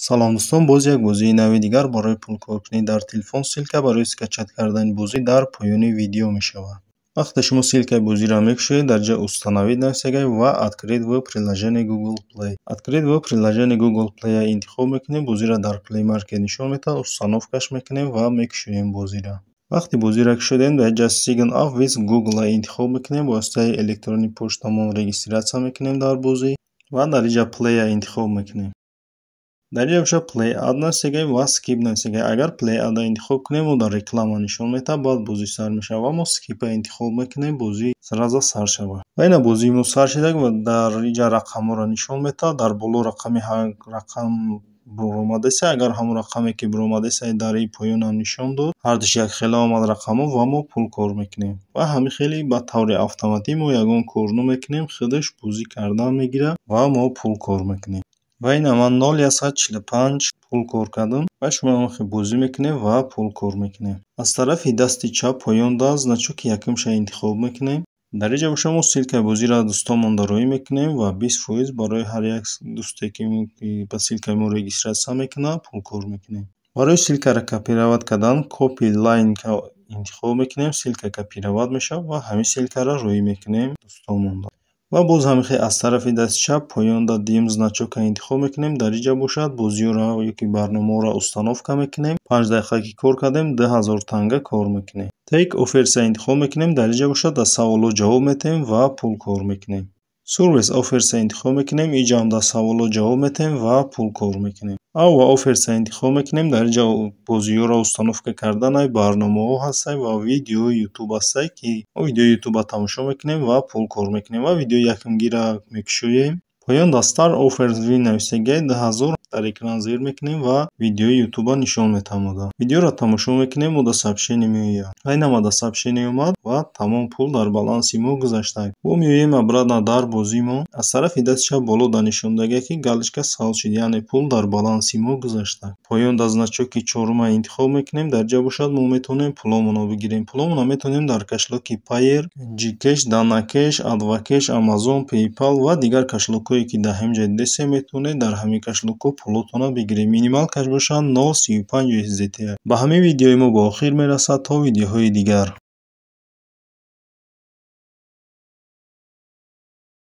Салом, дӯстон! Боз як бозии нави дигар барои пулкоркунӣ дар телефон. Ссылка барои скачать кардани бозӣ дар поёни видео мешавад. Вақте шумо ссылкаи бозиро мекушоед, дар ҷои «Установить» нависагай ва «Открыть в приложении Google Play». «Открыть в приложении Google Play» интихоб мекунем, бозиро дар Play Market нишон медиҳад, установкаш мекунем ва мекушоем бозиро. Вақте бозиро кушодем, дар ҷои «Sign up with Google» интихоб мекунем, бо воситаи электронии почтамон регистрация мекунем дар бозӣ ва дар инҷа Play интихоб мекунем. Дар инҷа бошад, Play Ad нависагай ва Skip нависагай. Агар Play Ad интихоб кунем, мо дар реклама нишон медиҳад, баъд бозӣ сар мешавад ва мо Skip интихоб мекунем, бозӣ сразу сар шавад. Ва ина бозии мо сар шуда ва дар инҷа рақамҳоро нишон медиҳад. Дар боло рақами рақам буромадаест. Агар ҳамон рақаме, ки буромадаест, дар ин поёнам нишон дод, ҳардуш якхела омад рақамҳо ва мо пул кор мекунем. Ва ҳамин хеле ба таври автоматӣ мо ягон кор намекунем, худаш бозӣ кардан мегирад ва мо пул кор мекунем. Ва ина ман 0,145 пул кор кардам ва шумо ҳам хел бозӣ мекунед ва пул кор мекунед. Аз тарафи дасти чап поён да значоки якумша интихоб мекунем. Дар инҷа бошад, мо ссылкаи бозиро дӯстонмонда роҳӣ мекунем ва 20% барои ҳар як дӯсте, ки ба ссылкаи мо регистрация мекунад, пул кор мекунем. Барои ссылкаро копировать кардан, Copy link интихоб мекунем, ссылка копировать мешавад ва ҳамин ссылкаро роҳӣ мекунем дӯстонмонда. Ва боз ҳамин хел аз тарафи дасти чап поён да дуюм значокро интихоб мекунем. Дар инҷа бошад, бозиҳоро ёки барномаҳоро установка мекунем. 5 дақиқа ки кор кардем, 2000 танга кор мекунем. Take Offers интихоб мекунем. Дар инҷа бошад, дар саволҳо ҷавоб медиҳем ва пул кор мекунем. Surveys Offers интихоб мекунем. Инҷа ҳам дар саволҳо ҷавоб медиҳем ва пул кор мекунем. Our Offers интихоб мекунем. Дар инҷа бозиҳоро установка карданай, барномаҳо ҳастанд ва видеои Ютуб ҳастанд, ки мо видеои Ютубро тамошо мекунем ва пул кор мекунем ва видеои якумгиро мекушоем. Поён дар Start Offers Win нависагиай, 2000 дар экран зер мекунем ва видеои Ютуба нишон метавонад. Видеоро тамошо мекунем, мо дар сообщение меояд. Ва ин дар сообщение омад ва тамом, пул дар баланси мо гузашта. Бо меоем обратно дар бозии мо. Аз тарафи дасти чап боло дар нишондагие, ки галочка сабз шуд, яъне пул дар баланси мо гузашта. Поён дар значоки чорума интихоб мекунем. Дар ҷа бошад, мо метавонем пуломонро бигирем. Пуломонро метавонем дар кошелёки Payeer, Gcash, DanaCash, AdvCash, Amazon, PayPal ва дигар кошелёкҳое, ки дар ҳамин ҷо дидесем, метавонед дар ҳамин кошелёкҳо пулотонро бигиред. Минималкаш бошад, 0,35 USDT. Ба ҳамин видеои мо ба охир мерасад. То видеоҳои дигар.